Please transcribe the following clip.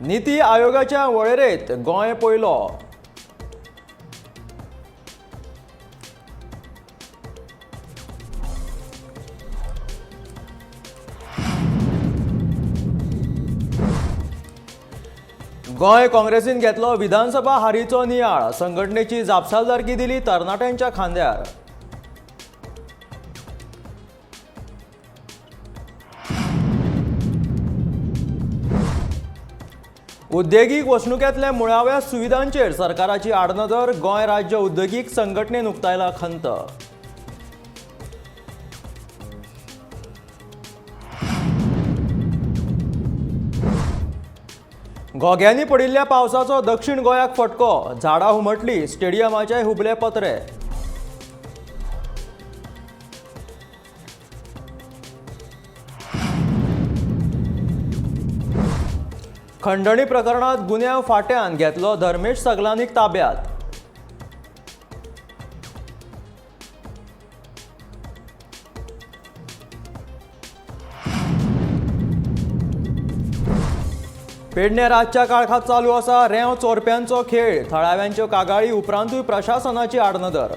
निती आयोगाच्या वळेरेंत गोंय पयलो. गोंय काँग्रेसीन घेतलो विधानसभा हारीचो नियाळ. संघटनेची जापसालदारकी दिली तरणाट्यांच्या खांद्यार. उद्देगीक वसणुकेंतल्या मुळाव्या सुविधांचेर सरकाराची आडनदर. गोंय राज्य उद्देगीक संघटनेन उक्तायला खंत. घोग्यांनी पडिल्ल्या पावसाचो दक्षिण गोंयाक फटको. झाडां हुमटली, स्टेडियमाचे हुबले पत्रे. खंडणी प्रकरणात गुन्यांव फांट्यान घेतलो धर्मेश सगलांनीक ताब्यात. पेडणे रातच्या काळखात चालू आसा रेंव चोरप्यांचो खेळ. थळाव्यांच्यो कागाळी उपरांतूय प्रशासनाची आडनदर.